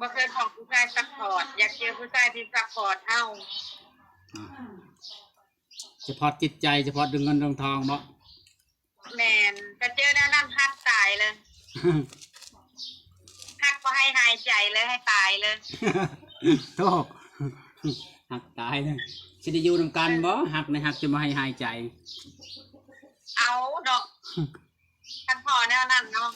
ບໍ່ເຄີຍພໍ້ຜູ້ຊາຍຊັບພອດ, ຢາກເຈີຜູ້ຊາຍທີ່ຊັບພອດເຮົາ. ອາ ສະພອດຈິດໃຈ, ສະພອດເລື່ອງເງິນເລື່ອງທອງເນາະ. ແມ່ນ, ຖ້າເຈີແນວນັ້ນຮັກຕາຍເລີຍ. ຮັກບໍ່ໃຫ້ຫາຍໃຈເລີຍ, ໃຫ້ຕາຍເລີຍ. ໂທ້ ຮັກຕາຍເລີຍ. ຊິໄດ້ຢູ່ນຳກັນບໍ່? ຮັກໃນຮັກຈະບໍ່ໃຫ້ຫາຍໃຈ. ເອົາເນາະ. ຄັນພໍ້ແນວນັ້ນເນາະ.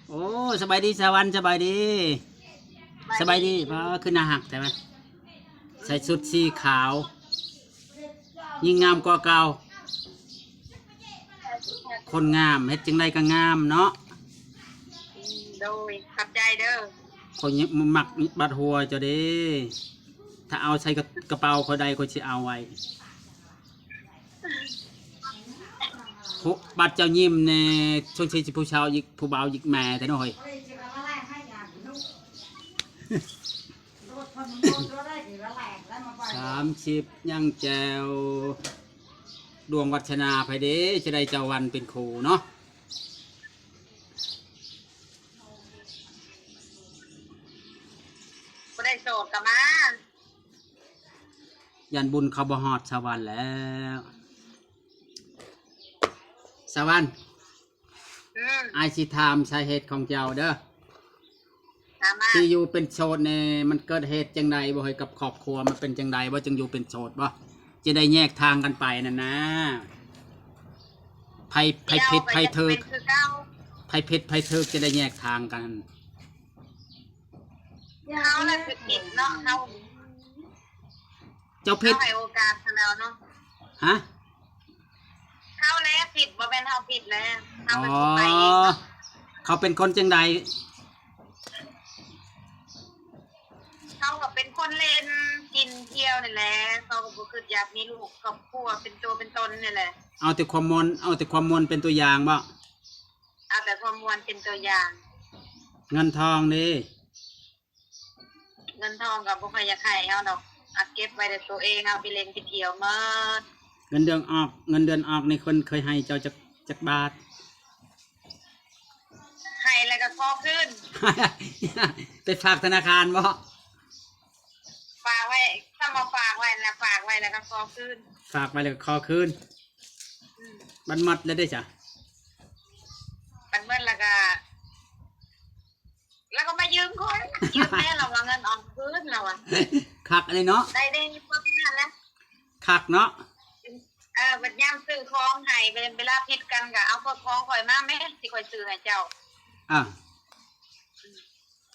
ໂອ້ ສະບາຍດີສາວັນ, ສະບາຍດີ. ສະບາຍດີ. ສະບາຍດີ. ປ້າ ຄືໜ້າຮັກແທ້ວະ, ໃສ່ຊຸດສີຂາວ, ຍິ່ງງາມກວ່າເກົ່າ. ຄົນງາມເຮັດຈັ່ງໃດກໍງາມເນາະ. ໂດຍ ຂອບໃຈເດີ. ຂ້ອຍມັກບັດຫົວເຈົ້າເດ້, ຖ້າເອົາໃສ່ກະ ກະເປົາຂ້ອຍໄດ້ ຂ້ອຍຊິເອົາໄວ້. ຜູ້ ບັດເຈົ້າຍິ້ມແນ່, ສົງໄສຊິຜູ້ຊາວອີກ ຜູ້ບ່າວອີກແມ່ແທ້ເນາະເຮີ້ຍ. ສາມສິບຍັງແຈ່ວ, ດວງວັດສະໜາໃຜເດ້ ຈະໄດ້ເຈົ້າວັນເປັນຄູ່ເນາະ. ບໍ່ໄດ້ໂສດກໍມາ. ຢ້ານບຸນເຂົາບໍ່ຮອດສາວັນແລ້ວ. ສາວັນ, ອືມ ອ້າຍຊິຖາມສາເຫດຂອງເຈົ້າເດີ. ຖາມມາ. ທີ່ຢູ່ເປັນໂສດນີ້ ມັນເກີດເຫດຈັ່ງໃດບໍ່ເຮີ້ຍ? ກັບຄອບຄົວມັນເປັນຈັ່ງໃດບໍ່ ຈຶ່ງຢູ່ເປັນໂສດບໍ່? ຈະໄດ້ແຍກທາງກັນໄປນັ້ນນະ. ໃຜ ໃຜຜິດໃຜຖືກ, ໃຜຜິດໃຜຖືກ ຈະໄດ້ແຍກທາງກັນ. ເຮົາລະຖືກຜິດເນາະ, ເຮົາ ເຈົ້າຜິດ ເຮົາໃຫ້ໂອກາດເຂົາແລ້ວເນາະ. ຮະ? ເຮົາແຫຼະຜິດ, ບໍ່ແມ່ນເຮົາຜິດແຫຼະ, ເຮົາກໍຊິໄປເອງເນາະ. ອໍ ເຂົາເປັນຄົນຈັ່ງໃດ? ເຂົາກໍເປັນຄົນຫຼິ້ນກິນທ່ຽວນີ້ແຫຼະ, ເຂົາກໍບໍ່ຄິດຢາກມີລູກຄອບຄົວເປັນຕົວເປັນຕົນນີ້ແຫຼະ. ເອົາແຕ່ຄວາມມ່ວນ, ເອົາແຕ່ຄວາມມ່ວນເປັນຕົວຢ່າງບໍ? ເອົາແຕ່ຄວາມມ່ວນເປັນຕົວຢ່າງ. ເງິນທອງເດ? ເງິນທອງກໍບໍ່ຄ່ອຍຢາກໃຫ້ເຮົາດອກ, ອັດເກັບໄວ້ແຕ່ໂຕເອງ, ເອົາໄປຫຼິ້ນໄປທ່ຽວໝົດ. ເງິນເດືອນອອກ, ເງິນເດືອນອອກນີ້ເພິ່ນເຄີຍໃຫ້ເຈົ້າຈັກ ຈັກບາດ? ໃຫ້ແລ້ວກໍຂໍຄືນ. ໄປຝາກທະນາຄານບໍ? ຝາກໄວ້, ຄຳວ່າຝາກໄວ້ນັ້ນລະ, ຝາກໄວ້ແລ້ວກໍຂໍຄືນ. ຝາກໄວ້ແລ້ວກໍຂໍຄືນ. ອືມ. ບັດໝົດແລ້ວເດ້ຊະ? ບັດໝົດແລ້ວກໍ ລາວກໍມາຢືມຂ້ອຍ, ຢືມແດ່ ລາວວ່າ, ເງິນເອົາຄືນ ລາວວ່າ. ຄັກອັນນີ້ເນາະ. ໄດ້ເດ້ ປະມານນັ້ນແຫຼະ. ຄັກເນາະ. ເອີ ບັດຍາມຊື້ຂອງໃຫ້, ເວລາຜິດກັນກໍເອົາຂອງຂ້ອຍມາແມ້ ຊິຂ້ອຍຊື້ໃຫ້ເຈົ້າ. ອ່າ.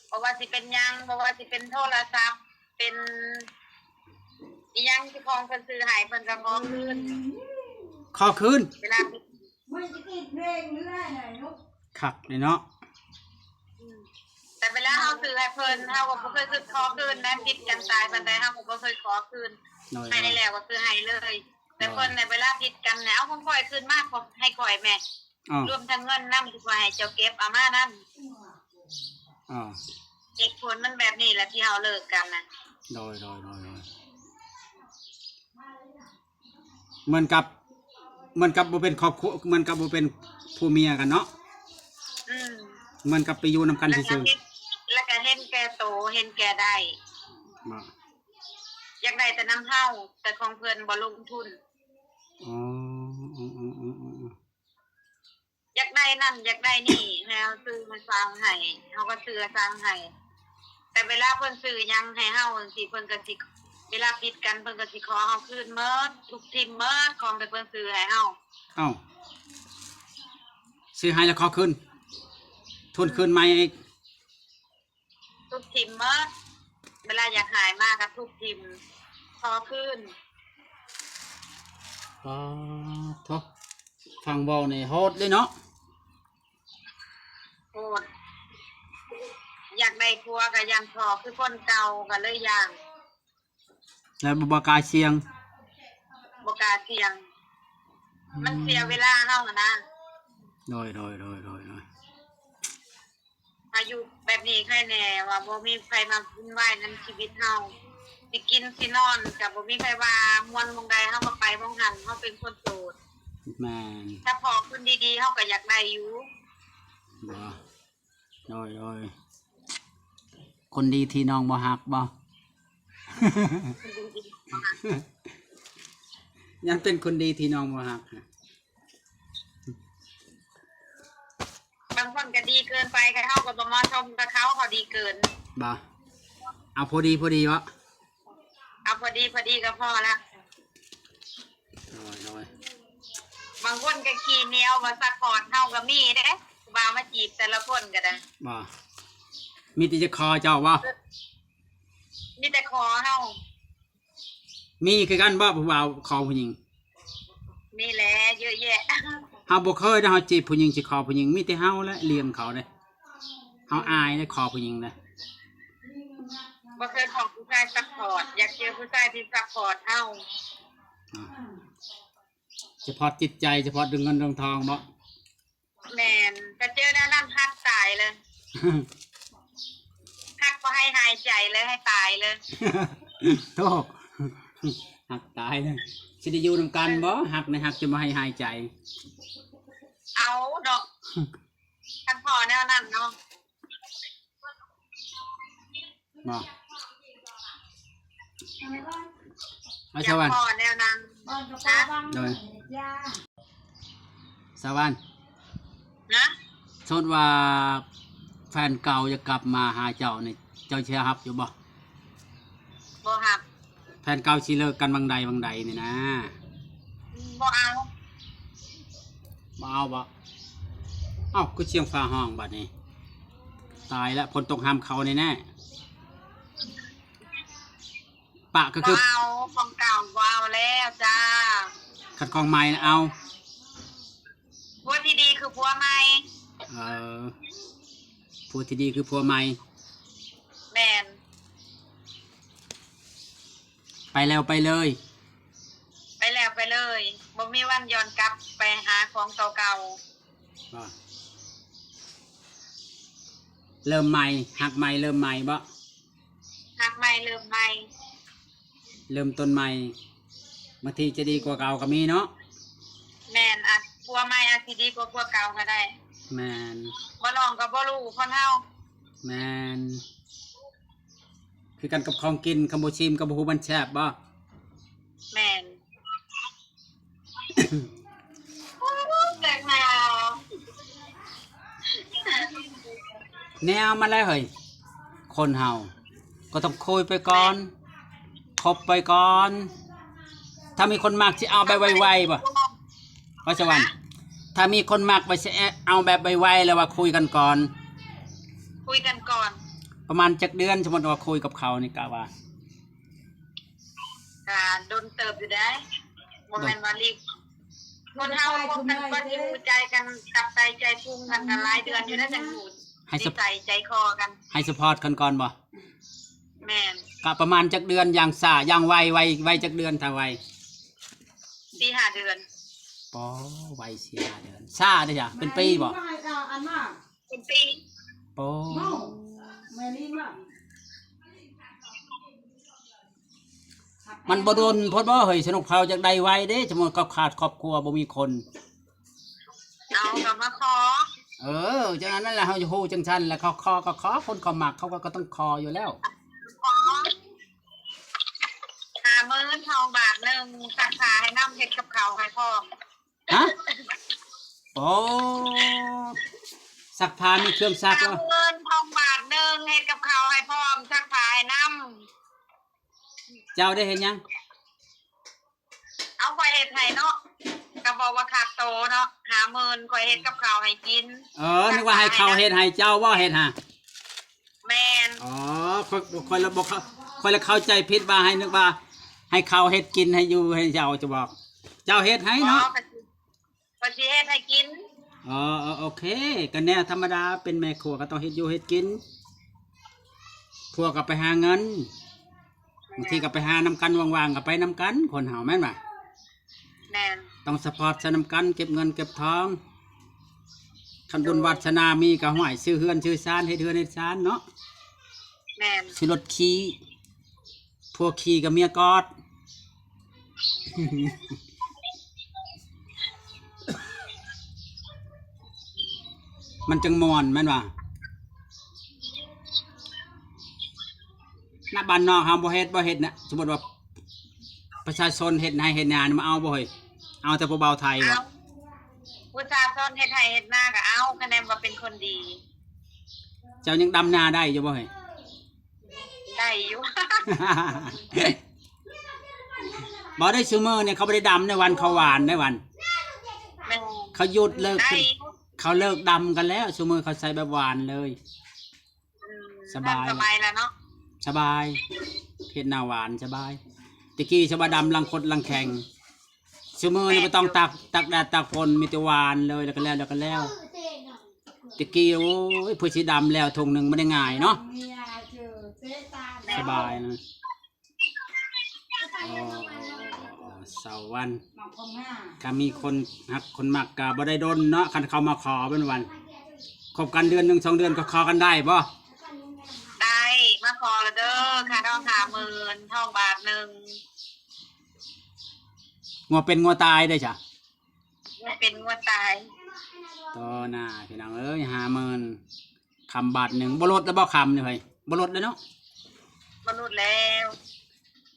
ບໍ່ວ່າຊິເປັນຫຍັງ, ບໍ່ວ່າຊິເປັນໂທລະສັບ, ເປັນອີ່ຫຍັງທີ່ຂອງເພິ່ນຊື້ໃຫ້, ເພິ່ນກໍຂໍຄືນ. ຂໍຄືນ? ເວລາ ຄັກເລີຍເນາະ. ອືມ. ແຕ່ເວລາເຮົາຊື້ໃຫ້ເພິ່ນ, ເຮົາກໍບໍ່ເຄີຍຄິດຂໍຄືນນະ, ຜິດກັນຕາຍປານໃດ ເຮົາກໍບໍ່ເຄີຍຂໍຄືນ. ໂດຍ. ໃຫ້ແລ້ວກໍຄືໃຫ້ເລີຍ. ແຕ່ເພິ່ນນະ ເວລາຜິດກັນນະ ເອົາຂອງຂ້ອຍຄືນມາ ໃຫ້ຂ້ອຍແມ້. ອ້າວ ລວມທັງເງິນນຳທີ່ຂ້ອຍໃຫ້ເຈົ້າເກັບເອົາມານຳ. ອ້າວ ເຫດຜົນມັນແບບນີ້ແຫຼະທີ່ເຮົາເລີກກັນນະ. ໂດຍ ໂດຍ ໂດຍ ໂດຍ. ເໝືອນກັບ ເໝືອນກັບບໍ່ເປັນຄອບຄົວ, ເໝືອນກັບບໍ່ເປັນຜົວເມຍກັນເນາະ. ອືມ. ເໝືອນກັບໄປຢູ່ນຳກັນຊື່ໆ ແລ້ວກໍເຫັນແກ່ໂຕ ເຫັນແກ່ໄດ້. ບໍ່ ຢາກໄດ້ແຕ່ນຳເຮົາ, ແຕ່ຂອງເພິ່ນບໍ່ລົງທຶນ. ອໍ ອໍ ອໍ ອໍ ອໍ ຢາກໄດ້ນັ້ນ ຢາກໄດ້ນີ້ ໃຫ້ເຮົາຊື້ມາສັ່ງໃຫ້ ເຮົາກໍຊື້ສັ່ງໃຫ້. ແຕ່ເວລາເພິ່ນຊື້ຫຍັງໃຫ້ເຮົາຈັ່ງຊີ້ ເພິ່ນກໍຊິ ເວລາຜິດກັນ ເພິ່ນກໍຊິຂໍເຮົາຄືນໝົດ, ທຸບຖິ້ມໝົດຂອງທີ່ເພິ່ນຊື້ໃຫ້ເຮົາ. ເອົ້າ ຊື້ໃຫ້ແລ້ວຂໍຄືນ ທວນຄືນໃໝ່ອີກ. ທຸບຖິ້ມໝົດ, ເວລາຢາກຫາຍມາກໍທຸບຖິ້ມ ຂໍຄືນ. ປາດໂທ້ ຟັງເວົ້ານີ້ໂຫດເດ້ເນາະ. ໂຫດ. ຢາກໄດ້ຜົວກໍຢ້ານພໍ້ຄືຄົນເກົ່າ ກໍເລີຍຢ້ານ. ແລ້ວບໍ່ ບໍ່ກ້າສ່ຽງ? ບໍ່ກ້າສ່ຽງ. ອືມ. ມັນເສຍເວລາເຮົາຫັ້ນນະ. ໂດຍ ໂດຍ ໂດຍ ໂດຍ ໂດຍ ອາຍຸແບບນີ້ໃຄແດ່ວ່າບໍ່ມີໃຜມາວຸ່ນວາຍນຳຊີວິດເຮົາ ຊິກິນຊິນອນກໍບໍ່ມີໃຜວ່າ ມ່ວນໝ່ອງໃດເຮົາກໍໄປໝ່ອງຫັ້ນ ເຮົາເປັນຄົນໂສດ. ແມ່ນ ຖ້າພໍຄົນດີໆເຮົາກໍຢາກໄດ້ຢູ່. ບໍ່ ໂດຍ ໂດຍ ຄົນດີທີ່ນ້ອງບໍ່ຮັກບໍ່? ຍັງເປັນຄົນດີທີ່ນ້ອງບໍ່ຮັກ. ບາງຄົນກໍດີເກີນໄປ ເຮົາກໍບໍ່ເໝາະສົມກັບເຂົາ ເຂົາດີເກີນ. ບໍ່ ເອົາພໍດີພໍດີບໍ? ເອົາພໍດີພໍດີກໍພໍລະ. ໂດຍ ໂດຍ ບາງຄົນກໍຂີ້ໜຽວ ບໍ່ຊັບພອດເຮົາກໍມີເດ້ ຜູ້ບ່າວມາຈີບແຕ່ລະຄົນກໍໄດ້. ບໍ່ ມີແຕ່ຈະຂໍເຈົ້າບໍ? ມີແຕ່ຂໍເຮົາ. ມີຄືກັນບໍ່ ຜູ້ບ່າວຂໍຜູ້ຍິງ? ມີແຫຼະ ເຍອະແຍະ. ເຮົາບໍ່ເຄີຍເດ້ ເຮົາຈີບຜູ້ຍິງ ຊິຂໍຜູ້ຍິງ ມີແຕ່ເຮົາແຫຼະລ້ຽງເຂົາເດ້. ເຮົາອາຍເດ້ ຂໍຜູ້ຍິງເດ້. ບໍ່ເຄີຍພໍ້ຜູ້ຊາຍຊັບພອດ ຢາກເຈີຜູ້ຊາຍທີ່ຊັບພອດເຮົາ. ອາ ສະພອດຈິດໃຈ ສະພອດເລື່ອງເງິນເລື່ອງທອງບໍ? ແມ່ນ ຖ້າເຈີແນວນັ້ນຮັກຕາຍເລີຍ ຮັກບໍ່ໃຫ້ຫາຍໃຈເລີຍ ໃຫ້ຕາຍເລີຍ. ໂທ້ ຮັກຕາຍເລີຍ. ຊິໄດ້ຢູ່ນຳກັນບໍ່? ຮັກໃນຮັກຈົນບໍ່ໃຫ້ຫາຍໃຈ. ເອົາເນາະ ຄັນພໍ້ແນວນັ້ນເນາະ. ບໍ່ ເອົາ ສະຫວັນ ພໍ້ແນວນັ້ນ. ໂດຍ ສະຫວັນ ຮະ? ສົມມຸດວ່າແຟນເກົ່າຢາກກັບມາຫາເຈົ້ານີ້ ເຈົ້າຊິຮັບຢູ່ບໍ່? ບໍ່ຮັບ. ແຟນເກົ່າຊິເລີກກັນວັງໃດວັງໃດນີ້ນະ? ບໍ່ເອົາ. ບໍ່ເອົາບໍ? ເອົ້າ ຄືສຽງຟ້າຮ້ອງບາດນີ້. ຕາຍລະ ຝົນຕົກຫ້າມເຂົ້າແນ່ໆ. ປະກໍຄື ບໍ່ເອົາ ຂອງເກົ່າບໍ່ເອົາແລ້ວຈ້າ. ຄັນຂອງໃໝ່ນະເອົາ. ຜົວທີ່ດີຄືຜົວໃໝ່. ເອີ ຜົວທີ່ດີຄືຜົວໃໝ່. ແມ່ນ. ໄປແລ້ວໄປເລີຍ. ໄປແລ້ວໄປເລີຍ ບໍ່ມີວັນຍ້ອນກັບໄປຫາຂອງເກົ່າໆ. ບໍ່ ເລີ່ມໃໝ່ ຮັກໃໝ່ ເລີ່ມໃໝ່ບໍ? ຮັກໃໝ່ ເລີ່ມໃໝ່ ເລີ່ມຕົ້ນໃໝ່. ບາງທີຈະດີກວ່າເກົ່າກໍມີເນາະ. ແມ່ນ ອາດຜົວໃໝ່ອາດຊິດີກວ່າຜົວເກົ່າກໍໄດ້. ແມ່ນ. ບໍ່ລອງກໍບໍ່ຮູ້ຄົນເຮົາ. ແມ່ນ. ຄືກັນກັບຂອງກິນ ຄັນບໍ່ຊີມກໍບໍ່ຮູ້ມັນແຊບບໍ? ແມ່ນ. ແນວມັນແຫຼະເຮີ້ຍ ຄົນເຮົາກໍຕ້ອງຄຸຍໄປກ່ອນ ແມ່ນ. ຄົບໄປກ່ອນ. ຖ້າມີຄົນມັກຊິເອົາແບບໄວໆບໍ? ວ່າຊະວ່າ ຖ້າມີຄົນມັກວ່າຊິເອົາແບບໄວໆ ແລ້ວວ່າຄຸຍກັນກ່ອນ. ຄຸຍກັນກ່ອນ. ປະມານຈັກເດືອນ ສົມມຸດວ່າຄຸຍກັບເຂົານີ້ ກະວ່າ ກະດົນເຕີບຢູ່ເດ້ ບໍ່ແມ່ນວ່າລີບ. ຄົນເຮົາຄົບກັນກ່ອນຊິຮູ້ໃຈກັນ ຕັບໄຕໃຈພຸງກັນ ກະຫຼາຍເດືອນຢູ່ເດ້ ຈັ່ງຮູ້ ໃຫ້ ນິໄສໃຈຄໍກັນ. ໃຫ້ສະພອດກັນກ່ອນບໍ? ແມ່ນ. ກະປະມານຈັກເດືອນ ຢ່າງຊ້າ ຢ່າງໄວ ໄວ ໄວຈັກເດືອນ ຖ້າໄວ? ສີ່ຫ້າເດືອນ. ປໍ ໄວສີ່ຫ້າເດືອນ. ຊ້າເດ້ ເປັນປີບໍ? ເປັນປີ. ປໍ ມັນບໍ່ດົນໂພດບໍເຮີ້ຍ? ສະໜຸກເຂົາຢາກໄດ້ໄວເດ້ ສົມມຸດເຂົາຂາດຄອບຄົວ ບໍ່ມີຄົນ. ເອົາ ກໍມາຂໍ. ເອີ ຈັ່ງນັ້ນແຫຼະ ເຮົາຈະຮູ້ຈັ່ງຊັ້ນແຫຼະ. ເຂົາຂໍກໍຂໍ ຄົນເຂົາມັກ ເຂົາກໍຕ້ອງຂໍຢູ່ແລ້ວ. ຂໍ ຫ້າໝື່ນທອງບາດໜຶ່ງ ຊັກຜ້າໃຫ້ນຳ ເຮັດກັບເຂົ້າໃຫ້ພ້ອມ. ຮະ? ໂອ້ ຊັກຜ້າ ມີເຄື່ອງຊັກ. ຫ້າໝື່ນທອງບາດໜຶ່ງ ເຮັດກັບເຂົ້າໃຫ້ພ້ອມ ຊັກຜ້າໃຫ້ນຳ. ເຈົ້າໄດ້ເຮັດຫຍັງ? ເອົາ ຂ້ອຍເຮັດໃຫ້ເນາະ ກໍບອກວ່າຄ່າໂຕເນາະ ຫ້າໝື່ນ ຂ້ອຍເຮັດກັບເຂົ້າໃຫ້ກິນ. ເອີ ນຶກວ່າໃຫ້ເຂົາເຮັດໃຫ້ເຈົ້າບໍ່ ເຮັດຫາ? ແມ່ນ. ອໍ ຂ້ອຍ ຂ້ອຍລະບໍ່ເຂົ້າ ຂ້ອຍລະເຂົ້າໃຈຜິດວ່າ ໃຫ້ ນຶກວ່າໃຫ້ເຂົາເຮັດກິນ ໃຫ້ຢູ່ໃຫ້ເຈົ້າ ຈະບອກ ເຈົ້າເຮັດໃຫ້ເນາະ. ບໍ່ ຂ້ອຍຊິ ຂ້ອຍຊິເຮັດໃຫ້ກິນ. ອໍ ໂອເຄ ກໍແນວທຳມະດາ ເປັນແມ່ຄົວກໍຕ້ອງເຮັດຢູ່ເຮັດກິນ ຜົວກໍໄປຫາເງິນ. ບາງທີກໍໄປຫານຳກັນ ວ່າງໆກໍໄປນຳກັນ ຄົນເຮົາແມ່ນບໍ່? ແມ່ນ. ຕ້ອງສະພອດໃສ່ນຳກັນ ເກັບເງິນເກັບທອງ. ຄັນບຸນວາດສະໜາມີກໍ ຫ້ວຍ ຊື້ເຮືອນຊື້ຊານ ເຮັດເຮືອນເຮັດຊານເນາະ. ແມ່ນ. ຊື້ລົດຂີ່ ຜົວຂີ່ກັບເມຍກອດ. ມັນຈັ່ງມ່ວນແມ່ນຫວາ? ນະ ບ້ານນອກເຮົາບໍ່ເຮັດ ບໍ່ເຮັດນະ. ສົມມຸດວ່າປະຊາຊົນເຮັດໄຮ່ເຮັດນານີ້ ມາເອົາບໍ່ເຮີ້ຍ? ເອົາແຕ່ຜູ້ບ່າວໄທບໍ່? ເອົາ. ປະຊາຊົນເຮັດໄຮ່ເຮັດນາກໍເອົາ ຄະແນນວ່າເປັນຄົນດີ. ເຈົ້າຍັງດຳນາໄດ້ຢູ່ບໍ່ເຮີ້ຍ? ໄດ້ຢູ່. ບໍ່ໄດ້ ຊຸມື້ນີ້ເຂົາບໍ່ໄດ້ດຳໃນວັນ ເຂົາຫວ່ານໃນວັນ. ແມ່ນ. ເຂົາຢຸດເລີກ ໄດ້ ເຂົາເລີກດຳກັນແລ້ວ ຊຸມື້ເຂົາໃຊ້ແບບຫວ່ານເລີຍ. ອືມ ສະບາຍ ສະບາຍແລ້ວເນາະ. ສະບາຍ ເຮັດນາຫວ່ານສະບາຍ. ແຕ່ກີ້ສະບາດຳລັງຄົດລັງແຂງ ຊຸມື້ນີ້ບໍ່ຕ້ອງຕາກ ຕາກແດດຕາກຝົນ ມີແຕ່ຫວ່ານເລີຍ ແລ້ວກໍແລ້ວ ແລ້ວກໍແລ້ວ. ແຕ່ກີ້ ໂອ້ຍ ເພື່ອຊິດຳແລ້ວທົ່ງໜຶ່ງບໍ່ໄດ້ງ່າຍເນາະ. ສະບາຍນະ. ອໍ ສາວວັນ ກໍມີຄົນຮັກຄົນມັກກໍບໍ່ໄດ້ດົນເນາະ ຄັນເຂົາມາຂໍເປັນວັນ. ຄົບກັນເດືອນໜຶ່ງສອງເດືອນກໍຂໍກັນໄດ້ບໍ່? ໄດ້ ມາຂໍລະເດີ ຄ່າດອງຫ້າໝື່ນ ທອງບາດໜຶ່ງ. ງົວເປັນງົວຕາຍເດ້ຊະ. ງົວເປັນງົວຕາຍ. ຕໍ່ໜ້າ ພີ່ນ້ອງເອີຍ ຫ້າໝື່ນ ຄຳບາດໜຶ່ງ. ບໍ່ລົດແລ້ວບໍ່ຄຳນີ້ເຮີ້ຍ? ບໍ່ລົດແລ້ວເນາະ. ບໍ່ລົດແລ້ວ.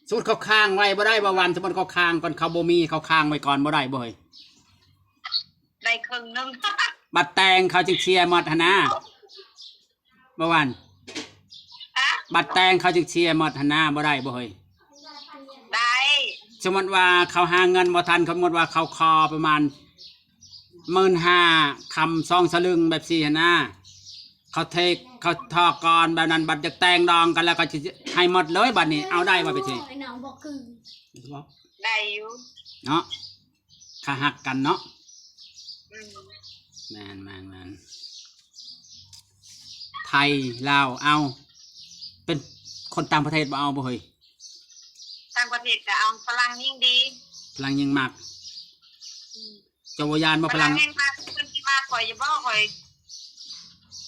ສົມມຸດເຂົາຄ້າງໄວ້ບໍ່ໄດ້ບໍ່ວັນ? ສົມມຸດເຂົາຄ້າງກ່ອນ ເຂົາບໍ່ມີ ເຂົາຄ້າງໄວ້ກ່ອນບໍ່ໄດ້ບໍ່ເຮີ້ຍ? ໄດ້ເຄິ່ງໜຶ່ງ. ບັດແຕ່ງເຂົາຈຶ່ງເຊຍໝົດຫັ້ນນາ ບໍ່ວັນ? ຮະ? ບັດແຕ່ງເຂົາຈຶ່ງເຊຍໝົດຫັ້ນນາ ບໍ່ໄດ້ບໍ່ເຮີ້ຍ? ໄດ້. ສົມມຸດວ່າເຂົາຫາເງິນບໍ່ທັນ ສົມມຸດວ່າເຂົາຂໍປະມານ ໝື່ນຫ້າ ຄຳສອງສະລຶງແບບຊີ້ຫັ້ນນາ ເຂົາເທກ ເຂົາທອກກ່ອນແບບນັ້ນ ບັດຢາກແຕ່ງດອງກັນແລ້ວກໍຊິໃຫ້ໝົດເລີຍ ບັດນີ້ເອົາໄດ້ບໍ່ໄປເທ? ໄດ້ຢູ່ເນາະ ຖ້າຮັກກັນເນາະ. ອືມ ແມ່ນໆໆ ໄທລາວເອົາ ເປັນຄົນຕ່າງປະເທດບໍ່ເອົາບໍ່ເຮີ້ຍ? ຕ່າງປະເທດກໍເອົາ ຝຣັ່ງຍິ່ງດີ ຝຣັ່ງຍິ່ງມັກ. ອືມ ເຈົ້າບໍ່ຢ້ານບໍ່ຝຣັ່ງ? ຝຣັ່ງແຮງມາກ ເພິ່ນຊິມາຂ້ອຍຢູ່ບໍ່? ຂ້ອຍ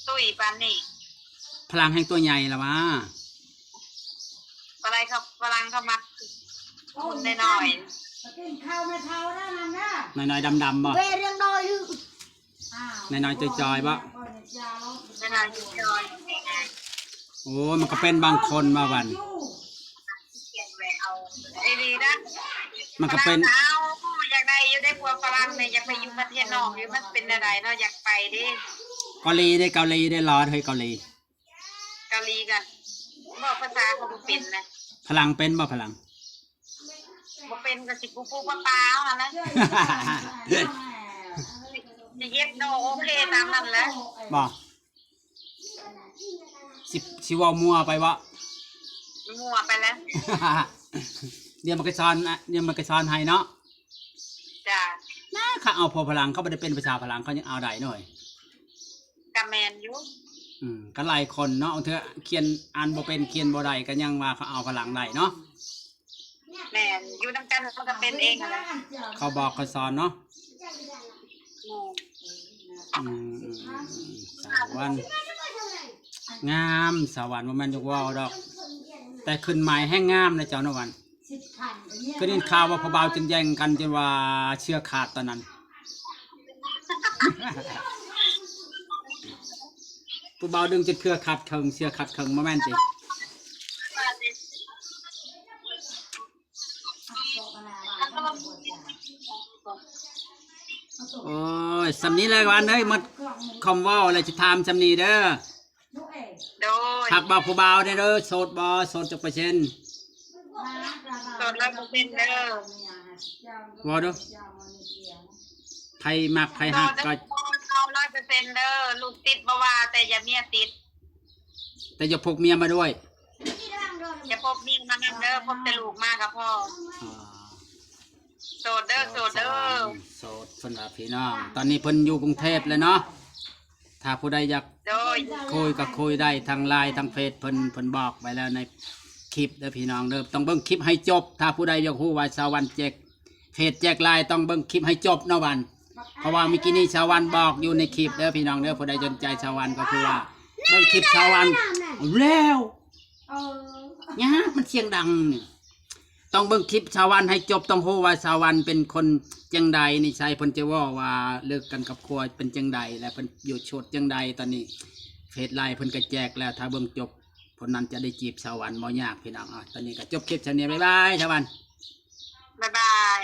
ຕຸ້ຍປານນີ້. ຝຣັ່ງແຮງຕົວໃຫຍ່ລະຫວາ? ຝຣັ່ງເຂົາ ຝຣັ່ງເຂົາມັກຫຸ່ນນ້ອຍໆ. ກິນເຂົ້າແມ່ເຖົ້າແລ້ວນັ້ນນະ. ນ້ອຍໆດຳໆບໍ່? ເວ ເລື່ອງນ້ອຍ ນ້ອຍໆຈ່ອຍໆບໍ່? ນ້ອຍໆຈ່ອຍໆ. ໂອ້ ມັນກໍເປັນບາງຄົນວ່າຫວັນ ດີໆນະ. ມັນກໍເປັນ ຝຣັ່ງເອົາ ຢາກໄດ້ຢູ່ເດ້ ຜົວຝຣັ່ງນີ້ ຢາກໄປຢູ່ປະເທດນອກຢູ່ ມັນເປັນແນວໃດເນາະ? ຢາກໄປເດ້. ເກົາຫຼີເດ້ ເກົາຫຼີເດ້ ຫຼໍເຮີ້ຍ ເກົາຫຼີ. ເກົາຫຼີກໍເວົ້າພາສາເຂົາບໍ່ເປັນນະ. ຝຣັ່ງເປັນບໍ່? ຝຣັ່ງບໍ່ເປັນກໍຊິປູໆປາໆເອົາຫັ້ນນະ. ຊິເຮັດໂນ ໂອເຄຕາມນັ້ນແຫຼະ. ບໍ່ ຊິ ຊິເວົ້າມົວໄປບໍ່? ມົວໄປແລ້ວ. ດຽວມັນກໍສອນ ດຽວມັນກໍສອນໃຫ້ເນາະ. ຈ້າ. ນາ ເຂົາເອົາພວກຝຣັ່ງ ເຂົາບໍ່ໄດ້ເປັນພາສາຝຣັ່ງ ເຂົາຍັງເອົາໄດ້ເນາະ. ກໍແມ່ນຢູ່. ອືມ ກໍຫຼາຍຄົນເນາະ ບາງເທື່ອຂຽນ ອ່ານບໍ່ເປັນ ຂຽນບໍ່ໄດ້ ກໍຍັງວ່າເຂົາເອົາຝຣັ່ງໄດ້ເນາະ. ແມ່ນ ຢູ່ນຳກັນມັນກໍເປັນເອງຫັ້ນແຫຼະ ເຂົາບອກເຂົາສອນເນາະ. ແມ່ນ. ອືມ ສາວວັນ ງາມ ສາວວັນ ບໍ່ແມ່ນຢາກເວົ້າດອກ ແຕ່ຂຶ້ນໃໝ່ແຮງງາມນະເຈົ້ານະວັນ. ຄືໄດ້ຍິນຂ່າວວ່າຜູ້ບ່າວຈົນແຍ່ງກັນຈົນວ່າເຊືອກຂາດຕອນນັ້ນ ຜູ້ບ່າວດຶງຈົນເຊືອກຂາດເຄິ່ງ ເຊືອກຂາດເຄິ່ງ ບໍ່ແມ່ນຕິ? ໂອ້ຍ ສ່ຳນີ້ແຫຼະວັນເອີຍ ໝົດຄວາມເວົ້າແລ້ວ ຊິຖາມສ່ຳນີ້ເດີ. ໂດຍ. ຮັກບໍ່ຜູ້ບ່າວແດ່ເດີ ໂສດບໍ່? ໂສດຈັກເປີເຊັນ? ໂສດຮ້ອຍເປີເຊັນເດີ. ເວົ້າດູ ໃຜມັກໃຜຮັກກໍ ໂສດເດີ ເອົາຮ້ອຍເປີເຊັນເດີ. ລູກຕິດບໍ່ວ່າ ແຕ່ຢ່າເມຍຕິດ. ແຕ່ຢ່າພົກເມຍມາດ້ວຍ. ຢ່າພົກເມຍມານຳເດີ ພົກແຕ່ລູກມາກໍພໍ. ອໍ ໂສດເດີ ໂສດເດີ ໂສດ ເພິ່ນວ່າພີ່ນ້ອງ ຕອນນີ້ເພິ່ນຢູ່ກຸງເທບແລ້ວເນາະ. ຖ້າຜູ້ໃດຢາກ ໂດຍ ຄຸຍກໍຄຸຍໄດ້ທາງ LINE ທາງເຟສເພິ່ນ ເພິ່ນບອກໄວ້ແລ້ວໃນຄລິບເດີພີ່ນ້ອງເດີ ຕ້ອງເບິ່ງຄລິບໃຫ້ຈົບ. ຖ້າຜູ້ໃດຢາກຮູ້ວ່າສາວວັນແຈກເຟສແຈກ LINE ຕ້ອງເບິ່ງຄລິບໃຫ້ຈົບເນາະວັນ. ເພາະວ່າເມື່ອກີ້ນີ້ສາວວັນບອກຢູ່ໃນຄລິບເດີພີ່ນ້ອງເດີ ຜູ້ໃດສົນໃຈສາວວັນກໍຄືວ່າເບິ່ງຄລິບສາວວັນແລ້ວ ຍາກ ມັນສຽງດັງນີ້ ຕ້ອງເບິ່ງຄລິບສາວວັນໃຫ້ຈົບ ຕ້ອງຮູ້ວ່າສາວວັນເປັນຄົນຈັ່ງໃດ ນິໄສເພິ່ນຈະເວົ້າວ່າເລີກກັນກັບຜົວເປັນຈັ່ງໃດ ແລະເພິ່ນຢູ່ໂສດຈັ່ງໃດຕອນນີ້ ເຟສ ໄລ ເພິ່ນກໍແຈກແລ້ວ ຖ້າເບິ່ງຈົບ ຄົນນັ້ນຈະໄດ້ຈີບສາວວັນບໍ່ຍາກພີ່ນ້ອງ ເອົາ ຕອນນີ້ກໍຈົບຄລິບສ່ຳນີ້ ບາຍບາຍສາວວັນ ບາຍບາຍ.